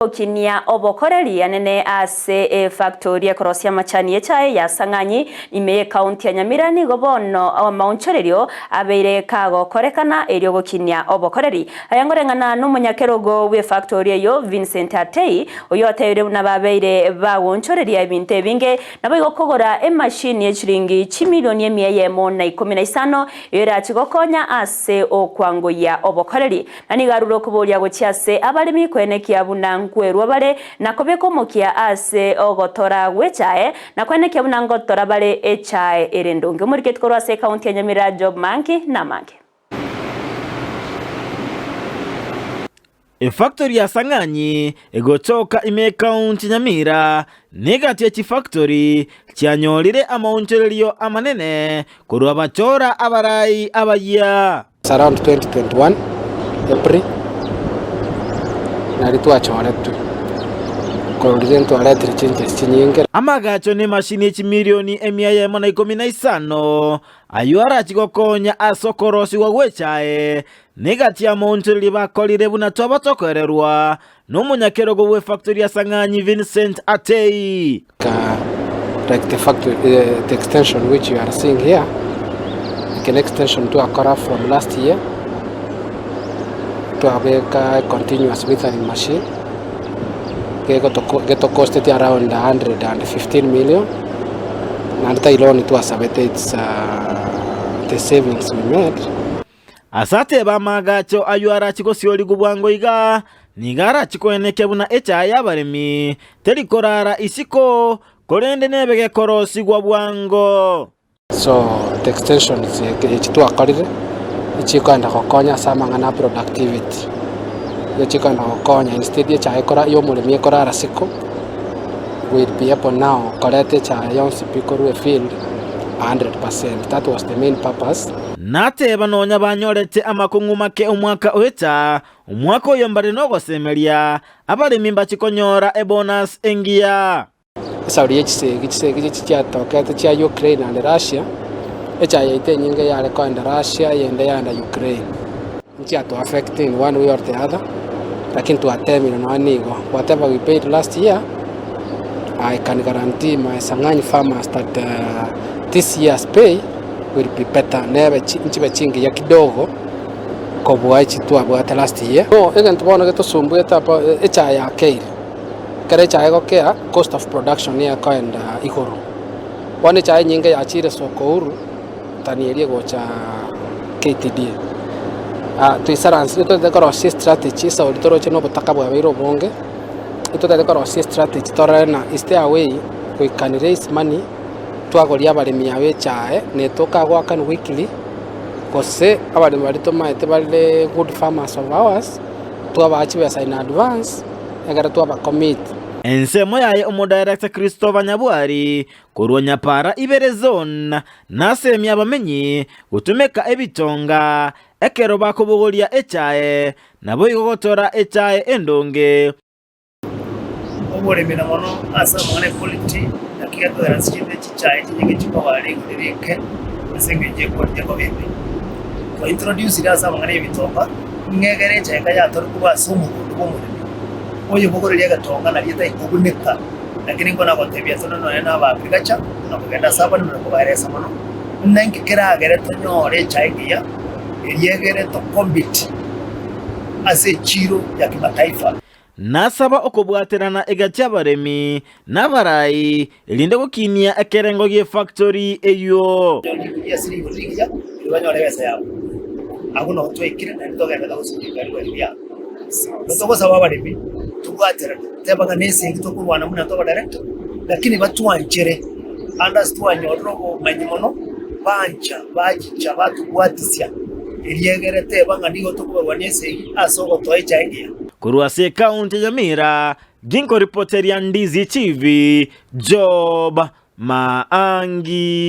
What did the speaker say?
Gokinia obokoreri anene ase efactori ekorosia amachani y'echae ya Sang'anyi ime y'ecounty ya Nyamira nigo bono amaonchorerio abeire kagokorekana erio gokinia obokoreri. Aya ngoreng'ana nomonyakerogo bw'efactori eyio Vincent Atei oyio otebire buna babeire bagoonchoreria ebinto ebinge naboigo kogora emashini y'echiringi chimilioni emia eyemo na ikomi na isano eyio erachi gokonya ase okwangoyia obokoreri. Na nigo arure okoboria gochia ase abaremi koenekia buna nkwerwa bare, na kobeka omokia ase ogotora gw'echae, na koenekia buna ngotora bare echae ere endonge. Omoriketi korwa ase ekaunti ya Nyamira Job Manki namange. Efactory ya Sang'anyi egotoka ime ekaunti Nyamira negati ye chifactory chianyorire amaonchorerio amanene korwa abachora abarai abayia. It's around 2021 April nari twachoretwe korwa riria ntwaretire changes chinyinge. Amagacho nemashini echimilioni emia eyemo na ikomi na isano, ayio arachi gokonya ase okorosigwa gw'echae, negati y'amaonchoreria bakorire buna twaba tokoererwa nomonyakerogo bw'efactory ya Sang'anyi Vincent Atei. Like the factory, eh, the extension which you are seeing here, eke ne extension twakora from last year, twabeka continuous withering machine, getokosteti around 115 million, naende tari loan twasabete it's uh, the savings we made. Ase atebe amaagacho ayio arache gosiorigwa bwango iga, nigo arache koenekia buna echaye y'abaremi teri korara isiko, korende nebe gekorosigwa bwango. So the extensions echi twakorire echikoenda gokonya ase amang'ana a productivity, nigo chikoenda gokonya instead echaye ekora ya omoremi ekorara siko, we will be able now koreta echaye yonsi pi korwa efield 100%, that was the main purpose. Nateba nonya banyorete amakong'u make omwaka oeta, omwaka oyo mbare nogosemeria, abaremi mbache konyora ebonus engiya. Esauri ye chisegi, chisegi echi chiatokete chia Ukraine and Russia, echaye yaito enyinge yare koenda Russia eyende yaenda Ukraine. Nchiato affect in one way or the other, lakini twatemire nonya nigo, whatever we paid last year, I can guarantee my Sang'anyi farmers that this year's pay will be better, nebe nchibe chingiya kidogo kobua echi twabwate last year. No egento bono getosumbuete apa echae yakeire, ekero echae egokea cost of production nigo ekoenda igoro. Bono echae enyinge yachire soko huru than eria egocha KTDA. Toisaransire totagete korosia estrategy esauri toroche na obotaka bwabeire obonge, totagete korosia estrategy torore ng'a is there a way we can raise money twagoria abaremi aba echae na etoka goakanwa weekly, gose abaremi baria tomaete bare good farmers of ours, twabaa chibesa in advance, ekero twaba commit. Ensemo yaye Omodirector Christopher Nyabwari korwa Nyapara Ibere Zone nasemia abamenyi gotumeka ebitonga ekero bakobogoria echae, naboigo gotora echae endonge. Oboremi na mono ase amang'ana equality, naki gekogera ase chinde chichae chinyinge chikoba rigori rike ase engencho equality ekoba embe. Twa introducire ase amang'ana y'ebitonga, ng'a egere echae eka yatorwa korwa ase omogondo bwa omoremi, oyobogoreria egetonga nario etari kobuneka, lakini nigo nagotebia tore nonye na aba agriculture, na kogenda ase abaremi na kobaeresa mono, buna inki keragere tonyore echae engiya, eria egere to compete ase echiro ya kimataifa. Nasaba okobwaterana egati y'abaremi na abarai, erinde gokinia ekerengo gi'efactory eyio. Korwa ase ekaunti ya Nyamira, ginkoripoteria Ndizi TV, Job Maangi.